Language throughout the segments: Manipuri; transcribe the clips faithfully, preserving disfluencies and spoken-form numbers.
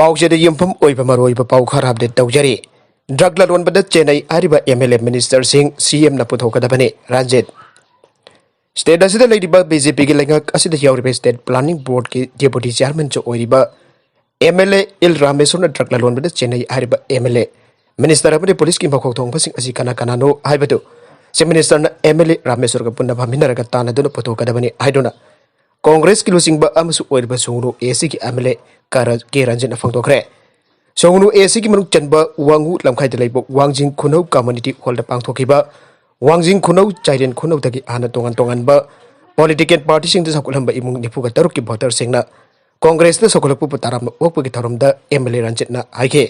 ꯄꯥꯎꯆꯦꯗ ꯌꯨꯝꯐꯝ ꯑꯣꯏꯕ ꯃꯔꯨꯑꯣꯏꯕ ꯄꯥꯎ ꯈꯔ ꯑꯞꯗꯦꯠ ꯇꯧꯖꯔꯤ꯫ ꯗ꯭ꯔꯒ ꯂꯂꯣꯟꯕꯗ ꯆꯦꯟꯅꯩ ꯍꯥꯏꯔꯤꯕ ꯑꯦꯝ ꯑꯦꯜ ꯑꯦ ꯃꯤꯅꯤꯁꯇꯔꯁꯤꯡ ꯁꯤ ꯑꯦꯝꯅ ꯄꯨꯊꯣꯛꯀꯗꯕꯅꯤ, ꯔꯟꯖꯤꯠ꯫ ꯁ꯭ꯇꯦꯠ ꯑꯁꯤꯗ ꯂꯩꯔꯤꯕ ꯕꯤ ꯖꯦ ꯄꯤꯒꯤ ꯂꯩꯉꯥꯛ ꯑꯁꯤꯗ ꯌꯥꯎꯔꯤꯕ ꯁ꯭ꯇꯦꯠ ꯄ꯭ꯂꯥꯅꯤꯡ ꯕꯣꯔꯗꯀꯤ ꯗꯦꯄꯨꯇꯤ ꯆꯤꯌꯥꯔꯃꯦꯟꯁꯨ ꯑꯣꯏꯔꯤꯕ ꯑꯦꯝ ꯑꯦꯜ ꯑꯦ ꯑꯦꯜ ꯔꯥꯃꯦꯁꯣꯔꯅ ꯗ꯭ꯔꯒ ꯂꯂꯣꯟꯕꯗ ꯆꯦꯟꯅꯩ ꯍꯥꯏꯔꯤꯕ ꯑꯦꯝ ꯑꯦꯜ ꯑꯦ, ꯃꯤꯅꯤꯁꯇꯔ ꯑꯃꯗꯤ ꯄꯨꯂꯤꯁꯀꯤ ꯃꯀꯣꯛ ꯊꯣꯡꯕꯁꯤꯡ ꯑꯁꯤ ꯀꯅꯥ ꯀꯅꯥꯅꯣ ꯍꯥꯏꯕꯗꯨ ꯆꯤꯐ ꯃꯤꯅꯤꯁꯇꯔꯅ ꯑꯦꯝ ꯑꯦꯜ ꯑꯦ ꯔꯥꯃꯦꯁꯣꯔꯒ ꯄꯨꯟꯅ ꯐꯝꯃꯤꯟꯅꯔꯒ ꯇꯥꯟꯅꯗꯨꯅ ꯄꯨꯊꯣꯛꯀꯗꯕꯅꯤ ꯍꯥꯏꯗꯨꯅ ꯀꯣꯡꯒ꯭ꯔꯦꯁꯀꯤ ꯂꯨꯆꯤꯡꯕ ꯑꯃꯁꯨ ꯑꯣꯏꯔꯤꯕ ꯁꯨꯡꯅꯨ ꯑꯦ ꯁꯤꯒꯤ ꯑꯦꯝ ꯑꯦꯜ ꯑꯦ ꯀꯥꯔ-, ꯀꯦ ꯔꯟꯖꯤꯠꯅ ꯐꯣꯡꯗꯣꯛꯈ꯭ꯔꯦ꯫ ꯁꯣꯡꯅꯨ ꯑꯦ ꯁꯤꯒꯤ ꯃꯅꯨꯡ ꯆꯟꯕ ꯋꯥꯡꯉꯨ ꯂꯝꯈꯥꯏꯗ ꯂꯩꯕ ꯋꯥꯡꯖꯤꯡ ꯈꯨꯅꯧ ꯀꯝꯃ꯭ꯌꯨꯅꯤꯇꯤ ꯍꯣꯜꯗ ꯄꯥꯡꯊꯣꯛꯈꯤꯕ ꯋꯥꯡꯖꯤꯡ ꯈꯨꯅꯧ ꯆꯥꯏꯔꯦꯟ ꯈꯨꯅꯧꯗꯒꯤ ꯍꯥꯟꯅ ꯇꯣꯉꯥꯟ ꯇꯣꯉꯥꯟꯕ ꯄꯣꯂꯤꯇꯤꯀꯦꯜ ꯄꯥꯔꯇꯤꯁꯤꯡꯗ ꯁꯧꯒꯠꯍꯟꯕ ꯏꯃꯨꯡ ꯅꯤꯐꯨꯒ ꯇꯔꯨꯛꯀꯤ ꯚꯣꯇꯔꯁꯤꯡꯅ ꯀꯣꯡꯒ꯭ꯔꯦꯁꯇ ꯁꯧꯒꯠꯂꯛꯄꯕꯨ ꯇꯔꯥꯝꯅ ꯑꯣꯛꯄꯒꯤ ꯊꯧꯔꯝꯗ ꯑꯦꯝ ꯑꯦꯜ ꯑꯦ ꯔꯟꯖꯤꯠꯅ ꯍꯥꯏꯈꯤ꯫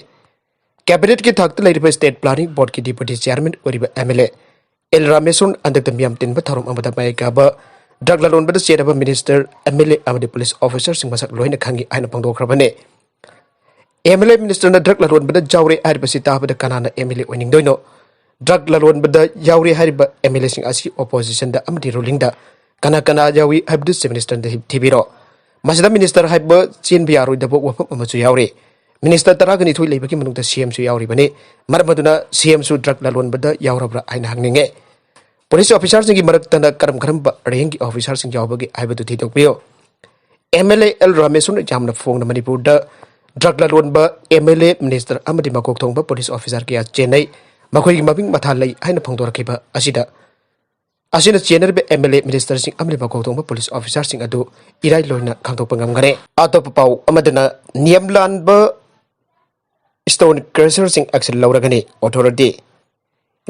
ꯀꯦꯕꯤꯅꯦꯠꯀꯤ ꯊꯥꯛꯇ ꯂꯩꯔꯤꯕ ꯁ꯭ꯇꯦꯠ ꯄ꯭ꯂꯥꯅꯤꯡ ꯕꯣꯔꯗꯀꯤ ꯗꯤꯄꯨꯇꯤ ꯆꯤꯌꯥꯔꯃꯦꯟ ꯑꯣꯏꯔꯤꯕ M L A L Rameshwar ꯍꯟꯗꯛꯇ ꯃꯤꯌꯥꯝ ꯇꯤꯟꯕ ꯊꯧꯔꯝ ꯑꯃꯗ ꯃꯥꯏ ꯀꯥꯕ ꯗ꯭ꯔꯒ ꯂꯂꯣꯟꯕꯗ ꯆꯦꯟꯅꯕ ꯃꯤꯅꯤꯁꯇꯔ, ꯑꯦꯝ ꯑꯦꯜ ꯑꯦ ꯑꯃꯗꯤ ꯄꯨꯂꯤꯁ ꯑꯣꯐꯤꯁꯥꯔꯁꯤꯡ ꯃꯁꯛ ꯂꯣꯏꯅ ꯈꯪꯏ ꯍꯥꯏꯅ ꯐꯣꯡꯗꯣꯛꯈ꯭ꯔꯕꯅꯤ꯫ ꯑꯦꯝ ꯑꯦꯜ ꯑꯦ ꯃꯤꯅꯤꯁꯇꯔꯅ ꯗ꯭ꯔꯒ ꯂꯂꯣꯟꯕꯗ ꯌꯥꯎꯔꯦ ꯍꯥꯏꯔꯤꯕꯁꯤ ꯇꯥꯕꯗ ꯀꯅꯥꯅ ꯑꯦꯝ ꯑꯦꯜ ꯑꯦ ꯑꯣꯏꯅꯤꯡꯗꯣꯏꯅꯣ? ꯗ꯭ꯔꯒ ꯂꯂꯣꯟꯕꯗ ꯌꯥꯎꯔꯦ ꯍꯥꯏꯔꯤꯕ ꯑꯦꯝ ꯑꯦꯜ ꯑꯦꯁꯤꯡ ꯑꯁꯤ ꯑꯣꯄꯣꯖꯤꯁꯟꯗ ꯑꯃꯗꯤ ꯔꯨꯂꯤꯡꯗ ꯀꯅꯥ ꯀꯅꯥ ꯌꯥꯎꯏ ꯍꯥꯏꯕꯗꯨ ꯆꯤꯐ ꯃꯤꯅꯤꯁꯇꯔꯗ ꯊꯤ-, ꯊꯤꯕꯤꯔꯣ꯫ ꯃꯁꯤꯗ ꯃꯤꯅꯤꯁꯇꯔ ꯍꯥꯏꯕ ꯆꯦꯟꯕ ꯌꯥꯔꯣꯏꯗꯕ ꯋꯥꯐꯝ ꯑꯃꯁꯨ ꯌꯥꯎꯔꯤ꯫ ꯃꯤꯅꯤꯁꯇꯔ ꯇꯔꯥꯒ ꯅꯤꯊꯣꯏ ꯂꯩꯕꯒꯤ ꯃꯅꯨꯡꯗ ꯁꯤ ꯑꯦꯝꯁꯨ ꯌꯥꯎꯔꯤꯕꯅꯤ꯫ ꯃꯔꯝ ꯑꯗꯨꯅ ꯁꯤ ꯑꯦꯝꯁꯨ ꯗ꯭ꯔꯒ ꯂꯂꯣꯟꯕꯗ ꯌꯥꯎꯔꯕ꯭ꯔꯥ ꯍꯥꯏꯅ ꯍꯪꯅꯤꯡꯉꯦ꯫ ꯄꯨꯂꯤꯁ ꯑꯣꯐꯤꯁꯥꯔꯁꯤꯡꯒꯤ ꯃꯔꯛꯇꯅ ꯀꯔꯝ ꯀꯔꯝꯕ ꯔꯦꯡꯒꯤ ꯑꯣꯐꯤꯁꯥꯔꯁꯤꯡ ꯌꯥꯎꯕꯒꯦ ꯍꯥꯏꯕꯗꯨ ꯊꯤꯗꯣꯛꯄꯤꯌꯨ꯫ ꯑꯦꯝ ꯑꯦꯜ ꯑꯦ ꯑꯦꯜ ꯔꯥꯃꯦꯁꯣꯔꯅ ꯌꯥꯝꯅ ꯐꯣꯡꯅ ꯃꯅꯤꯄꯨꯔꯗ ꯗ꯭ꯔꯒ ꯂꯂꯣꯟꯕ ꯑꯦꯝ ꯑꯦꯜ ꯑꯦ, ꯃꯤꯅꯤꯁꯇꯔ ꯑꯃꯗꯤ ꯃꯀꯣꯛ ꯊꯣꯡꯕ ꯄꯨꯂꯤꯁ ꯑꯣꯐꯤꯁꯥꯔ ꯀꯌꯥ ꯆꯦꯟꯅꯩ, ꯃꯈꯣꯏꯒꯤ ꯃꯃꯤꯡ ꯃꯊꯥ ꯂꯩ ꯍꯥꯏꯅ ꯐꯣꯡꯗꯣꯔꯛꯈꯤꯕ ꯑꯁꯤꯗ, ꯑꯁꯤꯅ ꯆꯦꯟꯅꯔꯤꯕ ꯑꯦꯝ ꯑꯦꯜ ꯑꯦ, ꯃꯤꯅꯤꯁꯇꯔꯁꯤꯡ ꯑꯃꯗꯤ ꯃꯀꯣꯛ ꯊꯣꯡꯕ ꯄꯨꯂꯤꯁ ꯑꯣꯐꯤꯁꯥꯔꯁꯤꯡ ꯑꯗꯨ ꯏꯔꯥꯏ ꯂꯣꯏꯅ ꯈꯪꯗꯣꯛꯄ ꯉꯝꯒꯅꯤ꯫ ꯑꯇꯣꯞꯄ ꯄꯥꯎ ꯑꯃꯗꯅ ꯅꯤꯌꯝ ꯂꯥꯟꯕ ꯁ꯭ꯇꯣꯟ ꯀ꯭ꯔꯁꯔꯁꯤꯡ ꯑꯦꯛꯁꯟ ꯂꯧꯔꯒꯅꯤ, ꯑꯣꯊꯣꯔꯤꯇꯤ꯫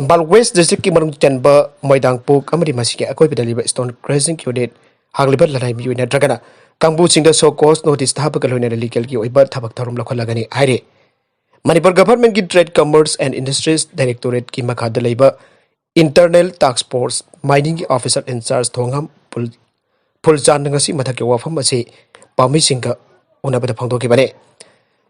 ꯏꯝꯐꯥꯜ ꯋꯦꯁ ꯗꯤꯁꯇ꯭ꯔꯤꯛꯀꯤ ꯃꯅꯨꯡ ꯆꯟꯕ ꯃꯣꯏꯗꯥꯡꯄꯣꯛ ꯑꯃꯗꯤ ꯃꯁꯤꯒꯤ ꯑꯀꯣꯏꯕꯗ ꯂꯩꯕ ꯁ꯭ꯇꯣꯟ ꯀ꯭ꯔꯁꯤꯡ ꯌꯨꯅꯤꯠ ꯍꯥꯡꯂꯤꯕ ꯂꯅꯥꯏ ꯃꯤꯑꯣꯏ ꯅꯠꯇ꯭ꯔꯒꯅ ꯀꯥꯡꯕꯨꯁꯤꯡꯗ ꯁꯣ ꯀꯣꯁ ꯅꯣꯇꯤꯁ ꯊꯥꯕꯒ ꯂꯣꯏꯅꯅ ꯂꯤꯒꯦꯜꯒꯤ ꯑꯣꯏꯕ ꯊꯕꯛ ꯊꯧꯔꯝ ꯂꯧꯈꯠꯂꯒꯅꯤ ꯍꯥꯏꯔꯤ꯫ ꯃꯅꯤꯄꯨꯔ ꯒꯚꯔꯟꯃꯦꯟꯠꯀꯤ ꯇ꯭ꯔꯦꯗ, ꯀꯃꯔꯁ ꯑꯦꯟ ꯏꯟꯗꯁꯇ꯭ꯔꯤꯁ ꯗꯥꯏꯔꯦꯛꯇꯣꯔꯦꯠꯀꯤ ꯃꯈꯥꯗ ꯂꯩꯕ ꯏꯟꯇꯔꯅꯦꯜ ꯇꯥꯛꯁ ꯐꯣꯔꯁ ꯃꯥꯏꯅꯤꯡꯒꯤ ꯑꯣꯐꯤꯁꯔ ꯏꯟꯆꯥꯔꯖ ꯊꯣꯡꯉꯝ ꯄꯨꯜ-, ꯐꯨꯜꯆꯥꯟꯅ ꯉꯁꯤ ꯃꯊꯛꯀꯤ ꯋꯥꯐꯝ ꯑꯁꯤ ꯄꯥꯝꯃꯤꯁꯤꯡꯒ ꯎꯅꯕꯗ ꯐꯣꯡꯗꯣꯛꯈꯤꯕꯅꯤ꯫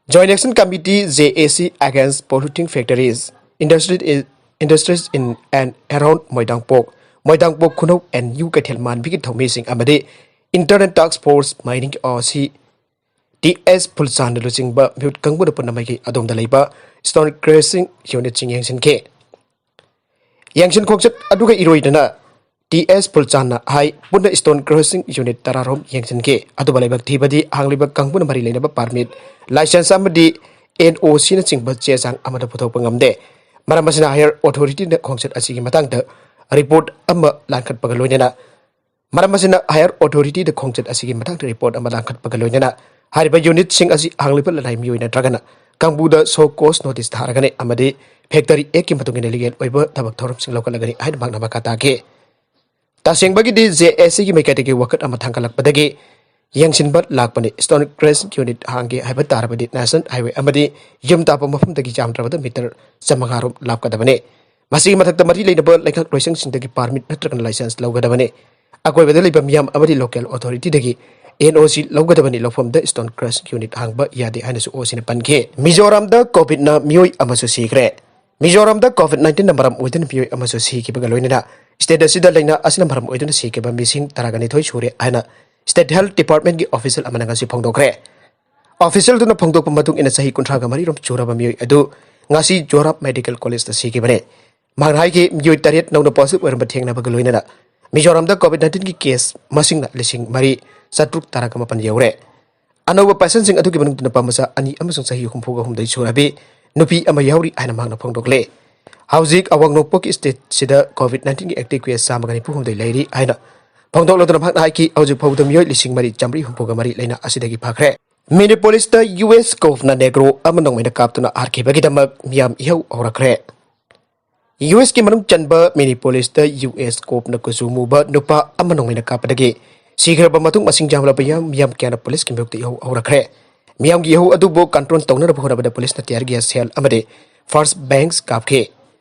Joint Action Committee, J A C, against polluting factories, industry, industries in and around Moidangpok, Moidangpok ꯈꯨꯅꯧ ꯑꯦꯟ ꯌꯨ ꯀꯩꯊꯦꯜ ꯃꯥꯟꯕꯤꯒꯤ ꯊꯧꯃꯤꯁꯤꯡ ꯑꯃꯗꯤ ꯏꯟꯇꯔꯅꯦꯜ ꯇꯥꯛꯁ ꯐꯣꯔꯁ ꯃꯥꯏꯅꯤꯡꯒꯤ ꯑꯣ ꯁꯤ ꯇꯤ ꯑꯦꯁ ꯐꯨꯜꯆꯥꯟꯅ ꯂꯨꯆꯤꯡꯕ ꯃꯤꯍꯨꯠ ꯀꯥꯡꯕꯨꯅ ꯄꯨꯟꯅ ꯃꯥꯏꯀꯩ ꯑꯗꯣꯝꯗ ꯂꯩꯕ stone crushing unitꯁꯤꯡ ꯌꯦꯡꯁꯤꯟꯈꯤ꯫ ꯌꯦꯡꯁꯤꯟ ꯈꯣꯡꯆꯠ ꯑꯗꯨꯒ ꯏꯔꯣꯏꯗꯅ ꯇꯤ ꯑꯦꯁ ꯐꯨꯜꯆꯥꯟꯅ ꯍꯥꯏ, ꯄꯨꯟꯅ stone crushing unit ꯇꯔꯥꯔꯣꯝ ꯌꯦꯡꯁꯤꯟꯈꯤ꯫ ꯑꯗꯨꯕꯨ ꯂꯥꯏꯕꯛ ꯊꯤꯕꯗꯤ ꯍꯥꯡꯂꯤꯕ ꯀꯥꯡꯕꯨꯅ ꯃꯔꯤ ꯂꯩꯅꯕ permit, licence ꯑꯃꯗꯤ N O Cꯅꯆꯤꯡꯕ ꯆꯦ ꯆꯥꯡ ꯑꯃꯠꯇ ꯄꯨꯊꯣꯛꯄ ꯉꯝꯗꯦ꯫ ꯃꯔꯝ ꯑꯁꯤꯅ higher authorityꯅ ꯈꯣꯡꯆꯠ ꯑꯁꯤꯒꯤ ꯃꯇꯥꯡꯗ report ꯑꯃ ꯂꯥꯟꯈꯠꯄꯒ ꯂꯣꯏꯅꯅ ꯃꯔꯝ ꯑꯁꯤꯅ higher authorityꯗ ꯈꯣꯡꯆꯠ ꯑꯁꯤꯒꯤ ꯃꯇꯥꯡꯗ report ꯑꯃ ꯂꯥꯟꯈꯠꯄꯒ ꯂꯣꯏꯅꯅ ꯍꯥꯏꯔꯤꯕ unitꯁꯤꯡ ꯑꯁꯤ ꯍꯥꯡꯂꯤꯕ ꯂꯅꯥꯏ ꯃꯤꯑꯣꯏ ꯅꯠꯇ꯭ꯔꯒꯅ ꯀꯥꯡꯕꯨꯗ show cause notice ꯊꯥꯔꯒꯅꯤ ꯑꯃꯗꯤ Factory Actꯀꯤ ꯃꯇꯨꯡ ꯏꯟꯅ legal ꯑꯣꯏꯕ ꯊꯕꯛ ꯊꯧꯔꯝꯁꯤꯡ ꯂꯧꯈꯠꯂꯒꯅꯤ ꯍꯥꯏꯅ ꯃꯍꯥꯛꯅ ꯃꯈꯥ ꯇꯥꯈꯤ꯫ ꯇꯁꯦꯡꯕꯒꯤꯗꯤ J A Cꯒꯤ ꯃꯥꯏꯀꯩꯗꯒꯤ ꯋꯥꯀꯠ ꯑꯃ ꯊꯥꯡꯒꯠꯂꯛꯄꯗꯒꯤ ꯌꯦꯡꯁꯤꯟꯕ ꯂꯥꯛꯄꯅꯤ꯫ Stone crushing unit ꯍꯥꯡꯒꯦ ꯍꯥꯏꯕ ꯇꯥꯔꯕꯗꯤ national highway ꯑꯃꯗꯤ ꯌꯨꯝ ꯇꯥꯕ ꯃꯐꯝꯗꯒꯤ ꯌꯥꯝꯗ꯭ꯔꯕꯗ meter ꯆꯥꯃꯉꯥ ꯔꯣꯝ ꯂꯥꯞꯀꯗꯕꯅꯤ꯫ ꯃꯁꯤꯒꯤ ꯃꯊꯛꯇ ꯃꯔꯤ ꯂꯩꯅꯕ ꯂꯩꯉꯥꯛ ꯂꯣꯏꯁꯪꯁꯤꯡꯗꯒꯤ permit ꯅꯠꯇ꯭ꯔꯒꯅ licence ꯂꯧꯒꯗꯕꯅꯤ꯫ ꯑꯀꯣꯏꯕꯗ ꯂꯩꯕ ꯃꯤꯌꯥꯝ ꯑꯃꯗꯤ local authorityꯗꯒꯤ N O C ꯂꯧꯒꯗꯕꯅꯤ꯫ ꯂꯧꯐꯝꯗ stone crushing unit ꯍꯥꯡꯕ ꯌꯥꯗꯦ ꯍꯥꯏꯅꯁꯨ O Cꯅ ꯄꯟꯈꯤ꯫ ꯃꯤꯖꯣꯔꯥꯝꯗ COVIDꯅ ꯃꯤꯑꯣꯏ ꯑꯃꯁꯨ ꯁꯤꯈ꯭ꯔꯦ꯫ ꯃꯤꯖꯣꯔꯥꯝꯗ COVID nineteenꯅ ꯃꯔꯝ ꯑꯣꯏꯗꯨꯅ ꯃꯤꯑꯣꯏ ꯑꯃꯁꯨ ꯁꯤꯈꯤꯕꯒ ꯂꯣꯏꯅꯅ state ꯑꯁꯤꯗ ꯂꯥꯏꯅꯥ ꯑꯁꯤꯅ ꯃꯔꯝ ꯑꯣꯏꯗꯨꯅ ꯁꯤꯈꯤꯕ ꯃꯤꯁꯤꯡ ꯇꯔꯥꯒ ꯅꯤꯊꯣꯏ ꯁꯨꯔꯦ ꯍꯥꯏꯅ State Health Departmentꯀꯤ official ꯑꯃꯅ ꯉꯁꯤ ꯐꯣꯡꯗꯣꯛꯈ꯭ꯔꯦ꯫ Officialꯗꯨꯅ ꯐꯣꯡꯗꯣꯛꯄ ꯃꯇꯨꯡ ꯏꯟꯅ ꯆꯍꯤ ꯀꯨꯟꯊ꯭ꯔꯥꯒ ꯃꯔꯤ ꯔꯣꯝ ꯁꯨꯔꯕ ꯃꯤꯑꯣꯏ ꯑꯗꯨ ꯉꯁꯤ ꯖꯣꯔꯍꯥꯠ Medical Collegeꯇ ꯁꯤꯈꯤꯕꯅꯤ꯫ ꯃꯍꯥꯛꯅ ꯍꯥꯏꯈꯤ, ꯃꯤꯑꯣꯏ ꯇꯔꯦꯠ ꯅꯧꯅ positive ꯑꯣꯏꯔꯝꯕ ꯊꯦꯡꯅꯕꯒ ꯂꯣꯏꯅꯅ ꯃꯤꯖꯣꯔꯥꯝꯗ COVID nineteenꯒꯤ case ꯃꯁꯤꯡꯅ ꯂꯤꯁꯤꯡ ꯃꯔꯤ ꯆꯥꯇ꯭ꯔꯨꯛ ꯇꯔꯥꯒ ꯃꯥꯄꯟ ꯌꯧꯔꯦ꯫ ꯑꯅꯧꯕ patientꯁꯤꯡ ꯑꯗꯨꯒꯤ ꯃꯅꯨꯡꯗ ꯅꯨꯄꯥ ꯃꯆꯥ ꯑꯅꯤ ꯑꯃꯁꯨꯡ ꯆꯍꯤ ꯍꯨꯝꯐꯨꯒ ꯍꯨꯝꯗꯣꯏ ꯁꯨꯔꯕꯤ ꯅꯨꯄꯤ ꯑꯃ ꯌꯥꯎꯔꯤ ꯍꯥꯏꯅ ꯃꯍꯥꯛꯅ ꯐꯣꯡꯗꯣꯛꯂꯦ꯫ ꯍꯧꯖꯤꯛ ꯑꯋꯥꯡ ꯅꯣꯡꯄꯣꯛꯀꯤ stateꯁꯤꯗ COVID nineteenꯒꯤ active case ꯆꯥꯝꯃꯒ ꯅꯤꯐꯨ ꯍꯨꯝꯗꯣꯏ ꯂꯩꯔꯤ ꯍꯥꯏꯅ ꯐꯣꯡꯗꯣꯛꯂꯗꯨꯅ ꯃꯍꯥꯛꯅ ꯍꯥꯏꯈꯤ, ꯍꯧꯖꯤꯛ ꯐꯥꯎꯕꯗ ꯃꯤꯑꯣꯏ ꯂꯤꯁꯤꯡ ꯃꯔꯤ ꯆꯥꯝꯃꯔꯤ ꯍꯨꯝꯐꯨꯒ ꯃꯔꯤ ꯂꯥꯏꯅꯥ ꯑꯁꯤꯗꯒꯤ ꯐꯈ꯭ꯔꯦ꯫ Minneapolisꯇ U S COVIDꯅ Negro ꯑꯃ ꯅꯣꯡꯃꯩꯅ ꯀꯥꯞꯇꯨꯅ ꯍꯥꯠꯈꯤꯕꯒꯤꯗꯃꯛ ꯃꯤꯌꯥꯝ ꯏꯍꯧ ꯍꯧꯔꯛꯈ꯭ꯔꯦ꯫ U Sꯀꯤ ꯃꯅꯨꯡ ꯆꯟꯕ Minneapolisꯇ U S COVIDꯅ ꯀꯨꯆꯨ ꯃꯨꯕ ꯅꯨꯄꯥ ꯑꯃ ꯅꯣꯡꯃꯩꯅ ꯀꯥꯞꯄꯗꯒꯤ ꯁꯤꯈ꯭ꯔꯕ ꯃꯇꯨꯡ ꯃꯁꯤꯡ ꯌꯥꯝꯂꯕ ꯃꯤꯌꯥꯝ, ꯃꯤꯌꯥꯝ ꯀꯌꯥꯅ ꯄꯨꯂꯤꯁꯀꯤ ꯃꯥꯌꯣꯛꯇ ꯏꯍꯧ ꯍꯧꯔꯛꯈ꯭ꯔꯦ꯫ ꯃꯤꯌꯥꯝꯒꯤ ꯏꯍꯧ ꯑꯗꯨꯕꯨ control ꯇꯧꯅꯅꯕ ꯍꯣꯠꯅꯕꯗ ꯄꯨꯂꯤꯁꯅ tear gas shell ꯑꯃꯗꯤ force banks ꯀꯥꯞꯈꯤ꯫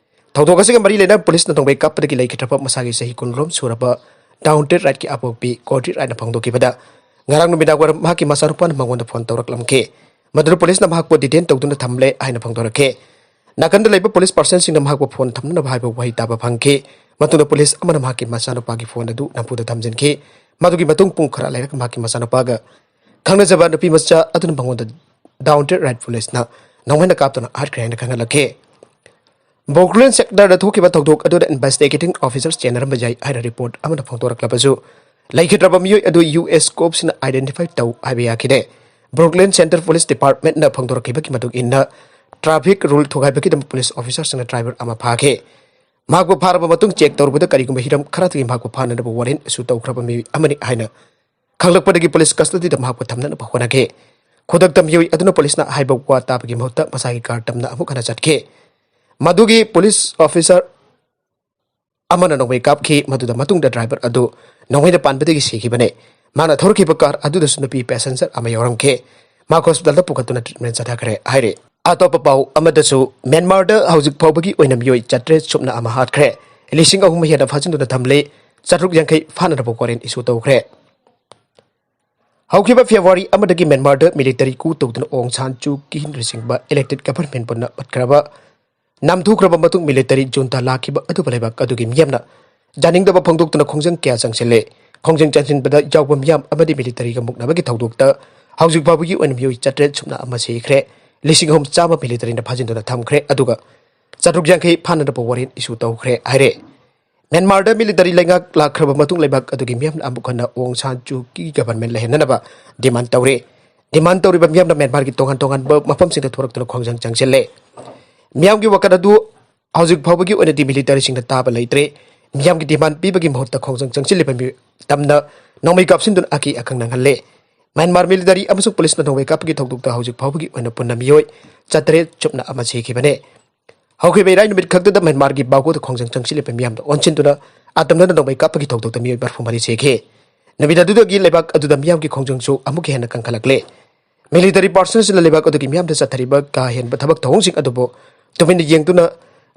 ꯊꯧꯗꯣꯛ ꯑꯁꯤꯒ ꯃꯔꯤ ꯂꯩꯅꯅ ꯄꯨꯂꯤꯁꯅ ꯅꯣꯡꯃꯩ ꯀꯥꯞꯄꯗꯒꯤ ꯂꯩꯈꯤꯗ꯭ꯔꯕ ꯃꯁꯥꯒꯤ ꯆꯍꯤ ꯀꯨꯟꯔꯣꯝ ꯁꯨꯔꯕ Daunte Wrightꯀꯤ ꯑꯄꯣꯛꯄꯤ Cody Wrightꯅ ꯐꯣꯡꯗꯣꯛꯈꯤꯕꯗ, ꯉꯔꯥꯡ ꯅꯨꯃꯤꯗꯥꯡ ꯋꯥꯏꯔꯝ ꯃꯍꯥꯛꯀꯤ ꯃꯆꯥꯅꯨꯄꯥꯅ ꯃꯉꯣꯟꯗ phone ꯇꯧꯔꯛꯂꯝꯈꯤ꯫ ꯃꯗꯨꯗ ꯄꯨꯂꯤꯁꯅ ꯃꯍꯥꯛꯄꯨ detain ꯇꯧꯗꯨꯅ ꯊꯝꯂꯦ ꯍꯥꯏꯅ ꯐꯣꯡꯗꯣꯔꯛꯈꯤ꯫ ꯅꯥꯀꯟꯗ ꯂꯩꯕ ꯄꯨꯂꯤꯁ personꯁꯤꯡꯅ ꯃꯍꯥꯛꯄꯨ phone ꯊꯝꯅꯅꯕ ꯍꯥꯏꯕ ꯋꯥꯍꯩ ꯇꯥꯕ ꯐꯪꯈꯤ꯫ ꯃꯇꯨꯡꯗ ꯄꯨꯂꯤꯁ ꯑꯃꯅ ꯃꯍꯥꯛꯀꯤ ꯃꯆꯥꯅꯨꯄꯥꯒꯤ phone ꯑꯗꯨ ꯅꯝꯐꯨꯗ ꯊꯝꯖꯤꯟꯈꯤ꯫ ꯃꯗꯨꯒꯤ ꯃꯇꯨꯡ ꯄꯨꯡ ꯈꯔ ꯂꯩꯔꯒ ꯃꯍꯥꯛꯀꯤ ꯃꯆꯥꯅꯨꯄꯥꯒ ꯈꯪꯅꯖꯕ ꯅꯨꯄꯤ ꯃꯆꯥ ꯑꯗꯨꯅ ꯃꯉꯣꯟꯗ down the right policeꯅ ꯅꯣꯡꯃꯩꯅ ꯀꯥꯞꯇꯨꯅ ꯍꯥꯠꯈ꯭ꯔꯦ ꯍꯥꯏꯅ ꯈꯪꯍꯜꯂꯛꯈꯤ꯫ ꯕꯣꯒ꯭ꯂꯦꯟ ꯁꯦꯛꯇꯔꯗ ꯊꯣꯛꯈꯤꯕ ꯊꯧꯗꯣꯛ ꯑꯗꯨꯗ investigating officer ꯆꯦꯟꯅꯔꯝꯕ ꯌꯥꯏ ꯍꯥꯏꯅ ꯔꯤꯄꯣꯔꯠ ꯑꯃꯅ ꯐꯣꯡꯗꯣꯔꯛꯂꯕꯁꯨ, ꯂꯩꯈꯤꯗ꯭ꯔꯕ ꯃꯤꯑꯣꯏ ꯑꯗꯨ ꯌꯨ ꯑꯦꯁ ꯀꯣꯞꯁꯤꯅ identify ꯇꯧ ꯍꯥꯏꯕ ꯌꯥꯈꯤꯗꯦ꯫ ꯕ꯭ꯔꯨꯛꯂꯤꯟ ꯁꯦꯟꯇ꯭ꯔꯦꯜ ꯄꯨꯂꯤꯁ ꯗꯤꯄꯥꯔꯠꯃꯦꯟꯠꯅ ꯐꯣꯡꯗꯣꯔꯛꯈꯤꯕꯒꯤ ꯃꯇꯨꯡ ꯏꯟꯅ, ꯇ꯭ꯔꯥꯐꯤꯛ ꯔꯨꯜ ꯊꯨꯒꯥꯏꯕꯒꯤꯗꯃꯛ ꯄꯨꯂꯤꯁ ꯑꯣꯐꯤꯁꯥꯔꯁꯤꯡꯅ ꯗ꯭ꯔꯥꯏꯚꯔ ꯑꯃ ꯐꯥꯈꯤ꯫ ꯃꯍꯥꯛꯄꯨ ꯐꯥꯔꯕ ꯃꯇꯨꯡ ꯆꯦꯛ ꯇꯧꯔꯨꯕꯗ ꯀꯔꯤꯒꯨꯝꯕ ꯍꯤꯔꯝ ꯈꯔꯗꯒꯤ ꯃꯍꯥꯛꯄꯨ ꯐꯥꯅꯅꯕ ꯋꯥꯔꯦꯟ ꯏꯁꯨ ꯇꯧꯈ꯭ꯔꯕ ꯃꯤꯑꯣꯏ ꯑꯃꯅꯤ ꯍꯥꯏꯅ ꯈꯪꯂꯛꯄꯗꯒꯤ ꯄꯨꯂꯤꯁ ꯀꯁꯇꯗꯤꯗ ꯃꯍꯥꯛꯄꯨ ꯊꯝꯅꯅꯕ ꯍꯣꯠꯅꯈꯤ꯫ ꯈꯨꯗꯛꯇ ꯃꯤꯑꯣꯏ ꯑꯗꯨꯅ ꯄꯨꯂꯤꯁꯅ ꯍꯥꯏꯕ ꯋꯥ ꯇꯥꯕꯒꯤ ꯃꯍꯨꯠꯇ ꯃꯁꯥꯒꯤ ꯀꯥꯔ ꯇꯝꯅ ꯑꯃꯨꯛ ꯍꯟꯅ ꯆꯠꯈꯤ꯫ ꯃꯗꯨꯒꯤ ꯄꯨꯂꯤꯁ ꯑꯣꯐꯤꯁꯥꯔ ꯑꯃꯅ ꯅꯣꯡꯃꯩ ꯀꯥꯞꯈꯤ, ꯃꯗꯨꯗ ꯃꯇꯨꯡꯗ ꯗ꯭ꯔꯥꯏꯚꯔ ꯑꯗꯨ ꯅꯣꯡꯃꯩꯅ ꯄꯥꯟꯕꯗꯒꯤ ꯁꯤꯈꯤꯕꯅꯤ꯫ ꯃꯥꯅ ꯊꯧꯔꯛꯈꯤꯕ ꯀꯥꯔ ꯑꯗꯨꯗꯁꯨ ꯅꯨꯄꯤ ꯄꯦꯁꯦꯟꯖꯔ ꯑꯃ ꯌꯥꯎꯔꯝꯈꯤ꯫ ꯃꯍꯥꯛ ꯍꯣꯁꯄꯤꯇꯥꯜꯗ ꯄꯨꯈꯠꯇꯨꯅ ꯇ꯭ꯔꯤꯠꯃꯦꯟ ꯆꯠꯊꯈ꯭ꯔꯦ ꯍꯥꯏꯔꯤ꯫ ꯑꯇꯣꯞꯄ ꯄꯥꯎ ꯑꯃꯗꯁꯨ, ꯃ꯭ꯌꯥꯟꯃꯥꯔꯗ ꯍꯧꯖꯤꯛ ꯐꯥꯎꯕꯒꯤ ꯑꯣꯏꯅ ꯃꯤꯑꯣꯏ ꯆꯥꯇ꯭ꯔꯦꯠ ꯁꯨꯞꯅ ꯑꯃ ꯍꯥꯠꯈ꯭ꯔꯦ, ꯂꯤꯁꯤꯡ ꯑꯍꯨꯝ ꯍꯦꯟꯅ ꯐꯥꯖꯤꯟꯗꯨꯅ ꯊꯝꯂꯤ, ꯆꯥꯇ꯭ꯔꯨꯛ ꯌꯥꯡꯈꯩ ꯐꯥꯅꯅꯕ ꯋꯥꯔꯦꯟ ꯏꯁꯨ ꯇꯧꯈ꯭ꯔꯦ꯫ ꯍꯧꯈꯤꯕ ꯐꯦꯕ꯭ꯔꯨꯋꯥꯔꯤ ꯑꯃꯗꯒꯤ ꯃ꯭ꯌꯥꯟꯃꯥꯔꯗ ꯃꯤꯂꯤꯇꯔꯤ coup ꯇꯧꯗꯨꯅ ꯑꯣꯡ ꯁꯥꯟ ꯁꯨ ꯀꯤꯅꯆꯤꯡꯕ ꯏꯂꯦꯛꯇꯦꯗ ꯒꯚꯔꯟꯃꯦꯟꯠ ꯄꯨꯟꯅ ꯄꯠꯈ꯭ꯔꯕ ꯅꯥꯝꯊꯣꯛꯈ꯭ꯔꯕ ꯃꯇꯨꯡ ꯃꯤꯂꯤꯇꯔꯤ ꯖꯨꯟꯇꯥ ꯂꯥꯛꯈꯤꯕ ꯑꯗꯨꯕꯨ ꯂꯩꯕꯥꯛ ꯑꯗꯨꯒꯤ ꯃꯤꯌꯥꯝꯅ ꯌꯥꯅꯤꯡꯗꯕ ꯐꯣꯡꯗꯣꯛꯇꯨꯅ ꯈꯣꯡꯖꯪ ꯀꯌꯥ ꯆꯪꯁꯤꯜꯂꯦ꯫ ꯈꯣꯡꯖꯪ ꯆꯪꯁꯤꯟꯕꯗ ꯌꯥꯎꯕ ꯃꯤꯌꯥꯝ ꯑꯃꯗꯤ ꯃꯤꯂꯤꯇꯔꯤꯒ ꯃꯨꯛꯅꯕꯒꯤ ꯊꯧꯗꯣꯛꯇ ꯍꯧꯖꯤꯛ ꯐꯥꯎꯕꯒꯤ ꯑꯣꯏꯅ ꯃꯤꯑꯣꯏ ꯆꯥꯇ꯭ꯔꯦꯠ ꯁꯨꯞꯅ ꯑꯃ ꯁꯤꯈ꯭ꯔꯦ, ꯂꯤꯁꯤꯡ ꯑꯍꯨꯝ ꯆꯥꯝꯃ ꯃꯤꯂꯤꯇꯔꯤꯅ ꯐꯥꯖꯤꯟꯗꯨꯅ ꯊꯝꯈ꯭ꯔꯦ, ꯑꯗꯨꯒ ꯆꯥꯇ꯭ꯔꯨꯛ ꯌꯥꯡꯈꯩ ꯐꯥꯅꯅꯕ ꯋꯥꯔꯦꯟ ꯏꯁꯨ ꯇꯧꯈ꯭ꯔꯦ ꯍꯥꯏꯔꯦ꯫ ꯃ꯭ꯌꯥꯟꯃꯥꯔꯗ ꯃꯤꯂꯤꯇꯔꯤ ꯂꯩꯉꯥꯛ ꯂꯥꯛꯈ꯭ꯔꯕ ꯃꯇꯨꯡ ꯂꯩꯕꯥꯛ ꯑꯗꯨꯒꯤ ꯃꯤꯌꯥꯝꯅ ꯑꯃꯨꯛ ꯍꯟꯅ ꯑꯣꯡ ꯁꯥꯟ ꯁꯨ ꯀꯤ ꯒꯚꯔꯟꯃꯦꯟꯠ ꯂꯩꯍꯟꯅꯅꯕ ꯗꯤꯃꯥꯟ ꯇꯧꯔꯤ꯫ ꯗꯤꯃꯥꯟ ꯇꯧꯔꯤꯕ ꯃꯤꯌꯥꯝꯅ ꯃ꯭ꯌꯥꯟꯃꯥꯔꯒꯤ ꯇꯣꯉꯥꯟ ꯇꯣꯉꯥꯟꯕ ꯃꯐꯝꯁꯤꯡꯗ ꯊꯣꯔꯛꯇꯨꯅ ꯈꯣꯡꯖꯪ ꯆꯪꯁꯤꯜꯂꯦ꯫ ꯃꯤꯌꯥꯝꯒꯤ ꯋꯥꯀꯠ ꯑꯗꯨ ꯍꯧꯖꯤꯛ ꯐꯥꯎꯕꯒꯤ ꯑꯣꯏꯅꯗꯤ ꯃꯤꯂꯤꯇꯔꯤꯁꯤꯡꯅ ꯇꯥꯕ ꯂꯩꯇ꯭ꯔꯦ꯫ ꯃꯤꯌꯥꯝꯒꯤ ꯗꯤꯃꯥꯟ ꯄꯤꯕꯒꯤ ꯃꯍꯨꯠꯇ ꯈꯣꯡꯖꯪ ꯆꯪꯁꯤꯜꯂꯤꯕ ꯃꯤꯑꯣꯏ ꯇꯝꯅ ꯅꯣꯡꯃꯩ ꯀꯥꯞꯁꯤꯟꯗꯨꯅ ꯑꯀꯤ ꯑꯈꯪ ꯅꯪꯍꯜꯂꯦ꯫ ꯃ꯭ꯌꯥꯟꯃꯥꯔ ꯃꯤꯂꯤꯇꯔꯤ ꯑꯃꯁꯨꯡ ꯄꯨꯂꯤꯁꯅ ꯅꯣꯡꯃꯩ ꯀꯥꯞꯄꯒꯤ ꯊꯧꯗꯣꯛꯇ ꯍꯧꯖꯤꯛ ꯐꯥꯎꯕꯒꯤ ꯑꯣꯏꯅ ꯄꯨꯟꯅ ꯃꯤꯑꯣꯏ ꯆꯥꯇ꯭ꯔꯦꯠ ꯁꯨꯞꯅ ꯑꯃ ꯁꯤꯈꯤꯕꯅꯦ꯫ ꯍꯧꯈꯤꯕ ꯏꯔꯥꯏ ꯅꯨꯃꯤꯠ ꯈꯛꯇꯗ ꯃ꯭ꯌꯥꯟꯃꯥꯔꯒꯤ ꯕꯥꯒꯣꯗ ꯈꯣꯡꯖꯪ ꯆꯪꯁꯤꯜꯂꯤꯕ ꯃꯤꯌꯥꯝꯗ ꯑꯣꯟꯁꯤꯟꯗꯨꯅ ꯑꯇꯝꯅꯅ ꯅꯣꯡꯃꯩ ꯀꯥꯞꯄꯒꯤ ꯊꯧꯗꯣꯛꯇ ꯃꯤꯑꯣꯏ ꯃꯔꯤꯐꯨ ꯃꯔꯤ ꯁꯤꯈꯤ꯫ ꯅꯨꯃꯤꯠ ꯑꯗꯨꯗꯒꯤ ꯂꯩꯕꯥꯛ ꯑꯗꯨꯗ ꯃꯤꯌꯥꯝꯒꯤ ꯈꯣꯡꯖꯪꯁꯨ ꯑꯃꯨꯛꯀ ꯍꯦꯟꯅ ꯀꯟꯈꯠꯂꯛꯂꯦ꯫ ꯃꯤꯂꯤꯇꯔꯤ ꯄꯥꯔꯁꯟꯁꯤꯡꯅ ꯂꯩꯕꯥꯛ ꯑꯗꯨꯒꯤ ꯃꯤꯌꯥꯝꯗ ꯆꯠꯊꯔꯤꯕ ꯀꯥ ꯍꯦꯟꯕ ꯊꯕꯛ ꯊꯧꯑꯣꯡꯁꯤꯡ ꯑꯗꯨꯕꯨ ꯇꯨꯃꯤꯟꯅ ꯌꯦꯡꯗꯨꯅ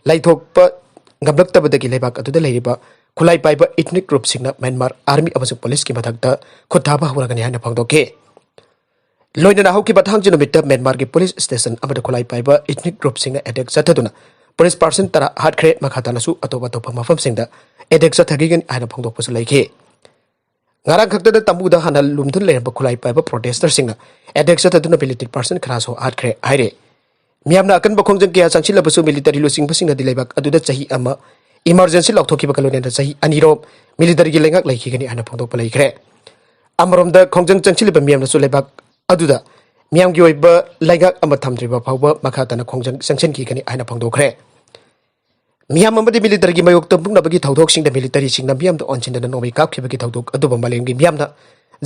ꯂꯩꯊꯣꯛꯄ ꯉꯝꯂꯛꯇꯕꯗꯒꯤ ꯂꯩꯕꯥꯛ ꯑꯗꯨꯗ ꯂꯩꯔꯤꯕ ꯈꯨꯠꯂꯥꯏ ꯄꯥꯏꯕ ꯏꯊꯅꯤꯛ ꯒ꯭ꯔꯨꯞꯁꯤꯡꯅ ꯃ꯭ꯌꯥꯟꯃꯥꯔ ꯑꯥꯔꯃꯤ ꯑꯃꯁꯨꯡ ꯄꯨꯂꯤꯁꯀꯤ ꯃꯊꯛꯇ ꯈꯨꯠ ꯊꯥꯕ ꯍꯧꯔꯒꯅꯤ ꯍꯥꯏꯅ ꯐꯣꯡꯗꯣꯛꯈꯤ꯫ ꯂꯣꯏꯅꯅ ꯍꯧꯈꯤꯕ ꯊꯥꯡꯖ ꯅꯨꯃꯤꯠꯇ ꯃ꯭ꯌꯥꯟꯃꯥꯔꯒꯤ ꯄꯨꯂꯤꯁ ꯁ꯭ꯇꯦꯁꯟ ꯑꯃꯗ ꯈꯨꯠꯂꯥꯏ ꯄꯥꯏꯕ ꯏꯊꯅꯤꯛ ꯒ꯭ꯔꯨꯞꯁꯤꯡꯅ ꯑꯦꯇꯦꯛ ꯆꯠꯊꯗꯨꯅ ꯄꯨꯂꯤꯁ ꯄꯥꯔꯁꯟ ꯇꯔꯥ ꯍꯥꯠꯈ꯭ꯔꯦ꯫ ꯃꯈꯥ ꯇꯥꯅꯁꯨ ꯑꯇꯣꯞ ꯑꯇꯣꯞꯄ ꯃꯐꯝꯁꯤꯡꯗ ꯑꯦꯇꯦꯛ ꯆꯠꯊꯈꯤꯒꯅꯤ ꯍꯥꯏꯅ ꯐꯣꯡꯗꯣꯛꯄꯁꯨ ꯂꯩꯈꯤ꯫ ꯉꯔꯥꯡ ꯈꯛꯇꯗ ꯇꯝꯕꯨꯗ ꯍꯥꯟꯅ ꯂꯨꯝꯗꯨꯅ ꯂꯩꯔꯝꯕ ꯈꯨꯠꯂꯥꯏ ꯄꯥꯏꯕ protester ꯁꯤꯡꯅ attack ꯆꯠꯊꯗꯨꯅ military person ꯈꯔꯁꯨ ꯍꯥꯠꯈ꯭ꯔꯦ ꯍꯥꯏꯔꯦ꯫ ꯃꯤꯌꯥꯝꯅ ꯑꯀꯟꯕ ꯈꯣꯡꯖꯪ ꯀꯌꯥ ꯆꯪꯁꯤꯜꯂꯕꯁꯨ military ꯂꯨꯆꯤꯡꯕꯁꯤꯡꯅꯗꯤ ꯂꯩꯕꯥꯛ ꯑꯗꯨꯗ ꯆꯍꯤ ꯑꯃ emergency ꯂꯥꯎꯊꯣꯛꯈꯤꯕꯒ ꯂꯣꯏꯅꯅ ꯆꯍꯤ ꯑꯅꯤꯔꯣꯝ military ꯒꯤ ꯂꯩꯉꯥꯛ ꯂꯩꯈꯤꯒꯅꯤ ꯍꯥꯏꯅ ꯐꯣꯡꯗꯣꯛꯄ ꯂꯩꯈ꯭ꯔꯦ꯫ ꯑꯃꯔꯣꯝꯗ ꯈꯣꯡꯖꯪ ꯆꯪꯁꯤꯜꯂꯤꯕ ꯃꯤꯌꯥꯝꯅꯁꯨ ꯂꯩꯕꯥꯛ ꯑꯗꯨꯗ ꯃꯤꯌꯥꯝꯒꯤ ꯑꯣꯏꯕ ꯂꯩꯉꯥꯛ ꯑꯃ ꯊꯝꯗ꯭ꯔꯤꯕ ꯐꯥꯎꯕ ꯃꯈꯥ ꯇꯥꯅ ꯈꯣꯡꯖꯪ ꯆꯪꯁꯤꯟꯈꯤꯒꯅꯤ ꯍꯥꯏꯅ ꯐꯣꯡꯗꯣꯛꯈ꯭ꯔꯦ꯫ ꯃꯤꯌꯥꯝ ꯑꯃꯗꯤ military ꯒꯤ ꯃꯥꯌꯣꯛꯇ ꯃꯨꯛꯅꯕꯒꯤ ꯊꯧꯗꯣꯛꯁꯤꯡꯗ military ꯁꯤꯡꯅ ꯃꯤꯌꯥꯝꯗ ꯑꯣꯟꯁꯤꯟꯗꯅ ꯅꯣꯡꯃꯩ ꯀꯥꯞꯈꯤꯕꯒꯤ ꯊꯧꯗꯣꯛ ꯑꯗꯨꯕꯨ ꯃꯥꯂꯦꯝꯒꯤ ꯃꯤꯌꯥꯝꯅ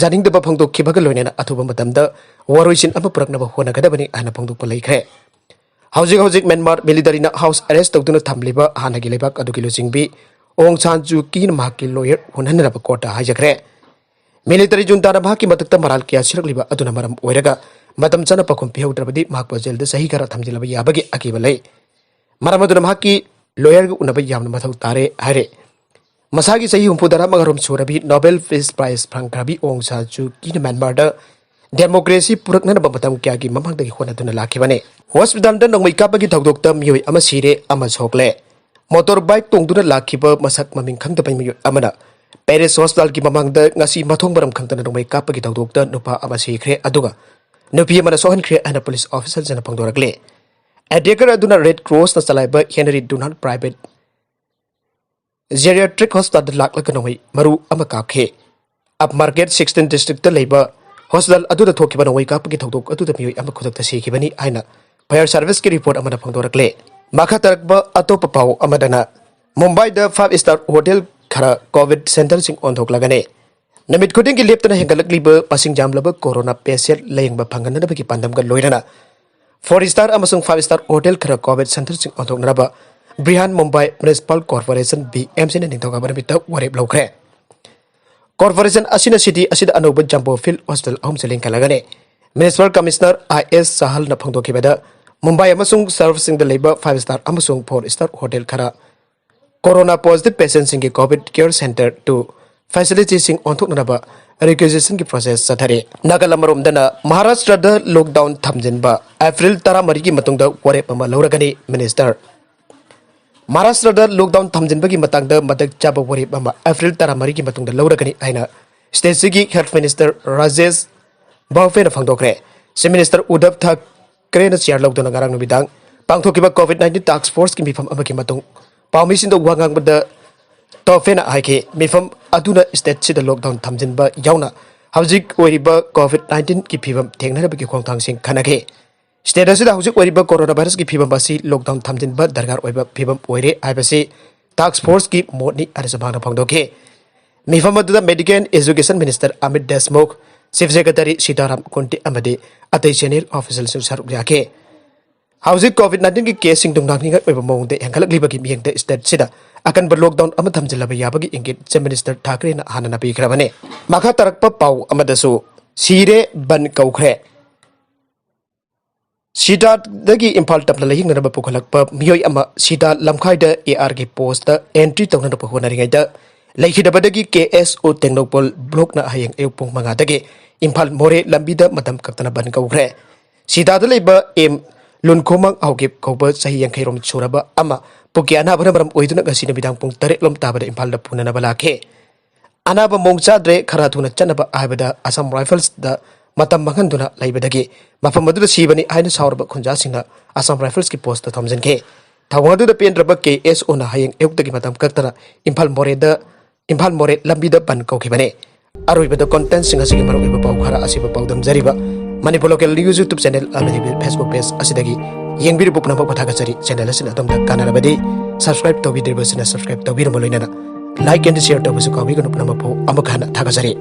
ꯌꯥꯅꯤꯡꯗꯕ ꯐꯣꯡꯗꯣꯛꯈꯤꯕꯒ ꯂꯣꯏꯅꯅ ꯑꯊꯨꯕ ꯃꯇꯝꯗ ꯋꯥꯔꯣꯏꯁꯤꯟ ꯑꯃ ꯄꯨꯔꯛꯅꯕ ꯍꯣꯠꯅꯒꯗꯕꯅꯤ ꯍꯥꯏꯅ ꯐꯣꯡꯗꯣꯛꯄ ꯂꯩꯈ꯭ꯔꯦ꯫ ꯍꯧꯖꯤꯛ ꯍꯧꯖꯤꯛ ꯃ꯭ꯌꯥꯟꯃꯥꯔ military ꯅ house arrest ꯇꯧꯗꯨꯅ ꯊꯝꯂꯤꯕ ꯍꯥꯟꯅꯒꯤ ꯂꯩꯕꯥꯛ ꯑꯗꯨꯒꯤ ꯂꯨꯆꯤꯡꯕꯤ ꯑꯣꯡ ꯁꯥꯟ ꯁꯨ ꯀꯤꯅ ꯃꯍꯥꯛꯀꯤ lawyer ꯍꯨꯟꯍꯟꯅꯅꯕ court ꯇ ꯍꯥꯏꯖꯈ꯭ꯔꯦ꯫ Military junta ꯅ ꯃꯍꯥꯛꯀꯤ ꯃꯊꯛꯇ ꯃꯔꯥꯜ ꯀꯌꯥ ꯁꯤꯔꯛꯂꯤꯕ ꯑꯗꯨꯅ ꯃꯔꯝ ꯑꯣꯏꯔꯒ ꯃꯇꯝ ꯆꯥꯅ ꯄꯥꯎꯈꯨꯝ ꯄꯤꯍꯧꯗ꯭ꯔꯕꯗꯤ ꯃꯍꯥꯛꯄꯨ jail ꯗ ꯆꯍꯤ ꯈꯔ ꯊꯝꯖꯤꯜꯂꯕ ꯌꯥꯕꯒꯤ ꯑꯀꯤꯕ ꯂꯩ꯫ ꯃꯔꯝ ꯑꯗꯨꯅ ꯃꯍꯥꯛꯀꯤ lawyer ꯒ ꯎꯅꯕ ꯌꯥꯝꯅ ꯃꯊꯧ ꯇꯥꯔꯦ ꯍꯥꯏꯔꯦ꯫ ꯃꯁꯥꯒꯤ ꯆꯍꯤ ꯍꯨꯝꯐꯨ ꯇꯔꯥ ꯃꯉꯥꯔꯣꯝ ꯁꯨꯔꯕꯤ Nobel Peace Prize ꯐꯪꯈ꯭ꯔꯕꯤ ꯑꯣꯡ ꯁꯥꯟ ꯁꯨ ꯀꯤꯅ ꯃ꯭ꯌꯥꯟꯃꯥꯔꯗ democracy ꯄꯨꯔꯛꯅꯅꯕ ꯃꯇꯝ ꯀꯌꯥꯒꯤ ꯃꯃꯥꯡꯗꯒꯤ ꯍꯣꯠꯅꯗꯨꯅ ꯂꯥꯛꯈꯤꯕꯅꯤ꯫ Hospital ꯗ ꯅꯣꯡꯃꯩ ꯀꯥꯞꯄꯒꯤ ꯊꯧꯗꯣꯛꯇ ꯃꯤꯑꯣꯏ ꯑꯃ ꯁꯤꯔꯦ, ꯑꯃ ꯁꯣꯛꯂꯦ꯫ Motorbike ꯇꯣꯡꯗꯨꯅ ꯂꯥꯛꯈꯤꯕ ꯃꯁꯛ ꯃꯃꯤꯡ ꯈꯪꯗꯕ ꯃꯤꯑꯣꯏ ꯑꯃꯅ Paris hospital ꯒꯤ ꯃꯃꯥꯡꯗ ꯉꯁꯤ ꯃꯊꯣꯡ ꯃꯔꯝ ꯈꯪꯗꯅ ꯅꯣꯡꯃꯩ ꯀꯥꯞꯄꯒꯤ ꯊꯧꯗꯣꯛꯇ ꯅꯨꯄꯥ ꯑꯃ ꯁꯤꯈ꯭ꯔꯦ, ꯑꯗꯨꯒ ꯅꯨꯄꯤ ꯑꯃꯅ ꯁꯣꯛꯍꯟꯈ꯭ꯔꯦ ꯍꯥꯏꯅ police official ꯁꯤꯡꯅ ꯐꯣꯡꯗꯣꯔꯛꯂꯤ꯫ Attacker ꯑꯗꯨꯅ Red Cross ꯅ ꯆꯂꯥꯏꯕ Henry Dunant Private Geriatric Hospital ꯗ ꯂꯥꯛꯂꯒ ꯅꯣꯡꯃꯩ ꯃꯔꯨ ꯑꯃ ꯀꯥꯞꯈꯤ꯫ Upmarket sixteen district ꯇ ꯂꯩꯕ hospital ꯑꯗꯨꯗ ꯊꯣꯛꯈꯤꯕ ꯅꯣꯡꯃꯩ ꯀꯥꯞꯄꯒꯤ ꯊꯧꯗꯣꯛ ꯑꯗꯨꯗ ꯃꯤꯑꯣꯏ ꯑꯃ ꯈꯨꯗꯛꯇ ꯁꯤꯈꯤꯕꯅꯤ ꯍꯥꯏꯅ fire service ꯀꯤ report ꯑꯃꯅ ꯐꯣꯡꯗꯣꯔꯛꯂꯦ꯫ ꯃꯈꯥ ꯇꯥꯔꯛꯄ ꯑꯇꯣꯞꯄ ꯄꯥꯎ ꯑꯃꯗꯅ, ꯃꯨꯝꯕꯥꯏꯗ five star hotel ꯈꯔ COVID center ꯁꯤꯡ ꯑꯣꯟꯊꯣꯛꯂꯒꯅꯤ꯫ ꯅꯨꯃꯤꯠ ꯈꯨꯗꯤꯡꯒꯤ ꯂꯦꯞꯇꯅ ꯍꯦꯟꯒꯠꯂꯛꯂꯤꯕ ꯃꯁꯤꯡ ꯌꯥꯝꯂꯕ corona patient ꯂꯥꯌꯦꯡꯕ ꯐꯪꯍꯟꯅꯕꯒꯤ ꯄꯥꯟꯗꯝꯒ ꯂꯣꯏꯅꯅ four star ꯑꯃꯁꯨꯡ five star hotel ꯈꯔ COVID center ꯁꯤꯡ ꯑꯣꯟꯊꯣꯛꯅꯅꯕ Brihan Mumbai Municipal Corporation, B M C ꯅ ꯅꯤꯡꯊꯧꯀꯥꯕ ꯅꯨꯃꯤꯠꯇ ꯋꯥꯔꯦꯞ ꯂꯧꯈ꯭ꯔꯦ꯫ Corporation ꯑꯁꯤꯅ city ꯑꯁꯤꯗ ꯑꯅꯧꯕ Jumbo Field Hospital ꯑꯍꯨꯝꯁꯨ ꯂꯤꯡꯈꯠꯂꯒꯅꯤ꯫ Municipal Commissioner I S Sahal ꯅ ꯐꯣꯡꯗꯣꯛꯈꯤꯕꯗ, ꯃꯨꯝꯕꯥꯏ ꯑꯃꯁꯨꯡ ꯁꯍꯔꯁꯤꯡꯗ ꯂꯩꯕ five star ꯑꯃꯁꯨꯡ four star hotel ꯈꯔ corona positive patient ꯁꯤꯡꯒꯤ COVID care center to facility ꯁꯤꯡ ꯑꯣꯟꯊꯣꯛꯅꯅꯕ requisition ꯒꯤ process ꯆꯠꯊꯔꯤ꯫ ꯅꯥꯀꯜ ꯑꯃꯔꯣꯝꯗꯅ, ꯃꯍꯥꯔꯥꯁꯇ꯭ꯔꯗ lockdown ꯊꯝꯖꯤꯟꯕ April ꯇꯔꯥꯃꯔꯤꯒꯤ ꯃꯇꯨꯡꯗ ꯋꯥꯔꯦꯞ ꯑꯃ ꯂꯧꯔꯒꯅꯤ꯫ Minister ꯃꯍꯥꯔꯥꯁꯇ꯭ꯔꯗ lockdown ꯊꯝꯖꯤꯟꯕꯒꯤ ꯃꯇꯥꯡꯗ ꯃꯇꯤꯛ ꯆꯥꯕ ꯋꯥꯔꯦꯞ ꯑꯃ April ꯇꯔꯥꯃꯔꯤꯒꯤ ꯃꯇꯨꯡꯗ ꯂꯧꯔꯒꯅꯤ ꯍꯥꯏꯅ ꯁ꯭ꯇꯦꯠꯁꯤꯒꯤ ꯍꯦꯜꯊ ꯃꯤꯅꯤꯁꯇꯔ ꯔꯥꯖꯦꯁ ꯚꯥꯎꯐꯦꯅ ꯐꯣꯡꯗꯣꯛꯈ꯭ꯔꯦ꯫ ꯆꯤꯐ ꯃꯤꯅꯤꯁꯇꯔ ꯎꯗꯕ ꯊꯥꯀ꯭ꯔꯦꯅ ꯆꯤꯌꯥꯔ ꯂꯧꯗꯨꯅ ꯉꯔꯥꯡ ꯅꯨꯃꯤꯗꯥꯡ ꯄꯥꯡꯊꯣꯛꯈꯤꯕ ꯀꯣꯚꯤꯗ ꯅꯥꯏꯟꯇꯤꯟ ꯇꯥꯛꯁ ꯐꯣꯔꯁꯀꯤ ꯃꯤꯐꯝ ꯑꯃꯒꯤ ꯃꯇꯨꯡ ꯄꯥꯎꯃꯤꯁꯤꯡꯗ ꯋꯥ ꯉꯥꯡꯕꯗ ꯇꯣꯐꯦꯅ ꯍꯥꯏꯈꯤ, ꯃꯤꯐꯝ ꯑꯗꯨꯅ ꯁ꯭ꯇꯦꯠꯁꯤꯗ ꯂꯣꯛꯗꯥꯎꯟ ꯊꯝꯖꯤꯟꯕ ꯌꯥꯎꯅ ꯍꯧꯖꯤꯛ ꯑꯣꯏꯔꯤꯕ ꯀꯣꯚꯤꯗ ꯅꯥꯏꯟꯇꯤꯟꯒꯤ ꯐꯤꯕꯝ ꯊꯦꯡꯅꯅꯕꯒꯤ ꯈꯣꯡꯊꯥꯡꯁꯤꯡ ꯈꯟꯅꯈꯤ꯫ ꯁ꯭ꯇꯦꯠ ꯑꯁꯤꯗ ꯍꯧꯖꯤꯛ ꯑꯣꯏꯔꯤꯕ ꯀꯣꯔꯣꯅꯥ ꯚꯥꯏꯔꯁꯀꯤ ꯐꯤꯕꯝ ꯑꯁꯤ ꯂꯣꯛꯗꯥꯎꯟ ꯊꯝꯖꯤꯟꯕ ꯗꯔꯀꯥꯔ ꯑꯣꯏꯕ ꯐꯤꯕꯝ ꯑꯣꯏꯔꯦ ꯍꯥꯏꯕꯁꯤ ꯇꯥꯛꯁ ꯐꯣꯔꯁꯀꯤ ꯃꯣꯠꯅꯤ ꯍꯥꯏꯅꯁꯨ ꯃꯍꯥꯛꯅ ꯐꯣꯡꯗꯣꯛꯈꯤ꯫ ꯃꯤꯐꯝ ꯑꯗꯨꯗ medical education minister Amit Deshmukh, chief secretary Sitaram Kunte ꯑꯃꯗꯤ ꯑꯇꯩ ꯁꯦꯅꯤꯌꯔ ꯑꯣꯐꯤꯁꯤꯌꯦꯜꯁꯤꯡ ꯁꯔꯨꯛ ꯌꯥꯈꯤ꯫ ꯍꯧꯖꯤꯛ ꯀꯣꯚꯤꯗ ꯅꯥꯏꯟꯇꯤꯟꯒꯤ ꯀꯦꯁꯁꯤꯡꯗꯨ ꯉꯥꯡꯅꯤꯡꯉꯥꯏ ꯑꯣꯏꯕ ꯃꯑꯣꯡꯗ ꯍꯦꯟꯒꯠꯂꯛꯂꯤꯕꯒꯤ ꯃꯤꯠꯌꯦꯡꯗ ꯁ꯭ꯇꯦꯠꯁꯤꯗ ꯑꯀꯟꯕ ꯂꯣꯛꯗꯥꯎꯟ ꯑꯃ ꯊꯝꯖꯤꯜꯂꯕ ꯌꯥꯕꯒꯤ ꯏꯪꯒꯤꯠ ꯆꯤꯐ ꯃꯤꯅꯤꯁꯇꯔ ꯊꯥꯀ꯭ꯔꯦꯅ ꯍꯥꯟꯅꯅ ꯄꯤꯈ꯭ꯔꯕꯅꯤ꯫ ꯃꯈꯥ ꯇꯥꯔꯛꯄ ꯄꯥꯎ ꯑꯃꯗꯁꯨ ꯁꯤꯔꯦ, ꯕꯟ ꯀꯧꯈ꯭ꯔꯦ꯫ ꯁꯤꯗꯥꯗꯒꯤ ꯏꯝꯐꯥꯜ ꯇꯞꯅ ꯂꯥꯌꯦꯡꯅꯅꯕ ꯄꯨꯈꯠꯂꯛꯄ ꯃꯤꯑꯣꯏ ꯑꯃ ꯁꯤꯗꯥ ꯂꯝꯈꯥꯏꯗ ꯑꯦ ꯑꯥꯔꯒꯤ ꯄꯣꯁꯇ ꯑꯦꯟꯇ꯭ꯔꯤ ꯇꯧꯅꯅꯕ ꯍꯣꯠꯅꯔꯤꯉꯩꯗ ꯂꯩꯈꯤꯗꯕꯗꯒꯤ ꯀꯦ ꯑꯦꯁ ꯑꯣ ꯇꯦꯡꯅꯧꯄꯜ ꯕ꯭ꯂꯣꯛꯅ ꯍꯌꯦꯡ ꯑꯌꯨꯛ ꯄꯨꯡ ꯃꯉꯥꯗꯒꯤ ꯏꯝꯐꯥꯜ ꯃꯣꯔꯦ ꯂꯝꯕꯤꯗ ꯃꯇꯝ ꯀꯛꯇꯅ ꯕꯟ ꯀꯧꯈ꯭ꯔꯦ꯫ ꯁꯤꯗꯥꯗ ꯂꯩꯕ ꯑꯦꯝ ꯂꯨꯟꯈꯣꯃꯥꯡ ꯍꯥꯎꯀꯤꯞ ꯀꯧꯕ ꯆꯍꯤ ꯌꯥꯡꯈꯩꯔꯣꯝ ꯁꯨꯔꯕ ꯑꯃ ꯄꯨꯛꯀꯤ ꯑꯅꯥꯕꯅ ꯃꯔꯝ ꯑꯣꯏꯗꯨꯅ ꯉꯁꯤ ꯅꯨꯃꯤꯗꯥꯡ ꯄꯨꯡ ꯇꯔꯦꯠ ꯂꯣꯝ ꯇꯥꯕꯗ ꯏꯝꯐꯥꯜꯗ ꯄꯨꯅꯅꯕ ꯂꯥꯛꯈꯤ꯫ ꯑꯅꯥꯕ ꯃꯑꯣꯡ ꯆꯥꯗ꯭ꯔꯦ, ꯈꯔ ꯊꯨꯅ ꯆꯠꯅꯕ ꯍꯥꯏꯕꯗ ꯑꯁꯥꯝ ꯔꯥꯏꯐꯜꯁꯇ ꯃꯇꯝ ꯃꯥꯡꯍꯟꯗꯨꯅ ꯂꯩꯕꯗꯒꯤ ꯃꯐꯝ ꯑꯗꯨꯗ ꯁꯤꯕꯅꯤ ꯍꯥꯏꯅ ꯁꯥꯎꯔꯕ ꯈꯨꯟꯖꯥꯁꯤꯡꯅ ꯑꯁꯥꯝ ꯔꯥꯏꯐꯜꯁꯀꯤ ꯄꯣꯁꯇ ꯊꯣꯝꯖꯤꯟꯈꯤ꯫ ꯊꯧꯑꯣꯡ ꯑꯗꯨꯗ ꯄꯦꯟꯗ꯭ꯔꯕ ꯀꯦ ꯑꯦꯁ ꯑꯣꯅ ꯍꯌꯦꯡ ꯑꯌꯨꯛꯇꯒꯤ ꯃꯇꯝ ꯀꯛꯇꯅ ꯏꯝꯐꯥꯜ ꯃꯣꯔꯦꯗ, ꯏꯝꯐꯥꯜ ꯃꯣꯔꯦ ꯂꯝꯕꯤꯗ ꯕꯟ ꯀꯧꯈꯤꯕꯅꯤ꯫ ꯑꯔꯣꯏꯕꯗ ꯀꯣꯟꯇꯦꯟꯁꯤꯡ ꯑꯁꯤꯒꯤ ꯃꯔꯨꯑꯣꯏꯕ ꯄꯥꯎ ꯈꯔ ꯑꯁꯤꯕꯨ ꯄꯥꯎꯗꯝꯖꯔꯤꯕ Manipur local news YouTube channel ꯑꯃꯗꯤ ꯐꯦꯁꯕꯨꯛ ꯄꯦꯖ ꯑꯁꯤꯗꯒꯤ ꯌꯦꯡꯕꯤꯔꯤꯕ ꯄꯨꯝꯅꯃꯛꯄꯨ ꯊꯥꯒꯠꯆꯔꯤ꯫ ꯆꯦꯅꯦꯜ ꯑꯁꯤꯅ ꯑꯗꯣꯝꯗ ꯀꯥꯟꯅꯔꯕꯗꯤ ꯁꯕꯁꯀ꯭ꯔꯥꯏꯕ ꯇꯧꯕꯤꯗ꯭ꯔꯤꯕꯁꯤꯅ ꯁꯕꯁꯀ꯭ꯔꯥꯏꯕ ꯇꯧꯕꯤꯔꯝꯕ ꯂꯣꯏꯅꯅ ꯂꯥꯏꯛ ꯑꯦꯟ ꯁꯤꯌꯔ ꯇꯧꯕꯁꯨ ꯀꯥꯎꯕꯤꯒꯅꯨ꯫ ꯄꯨꯝꯅꯃꯛꯄꯨ ꯑꯃꯨꯛ ꯍꯟꯅ ꯊꯥꯒꯠꯆꯔꯤ꯫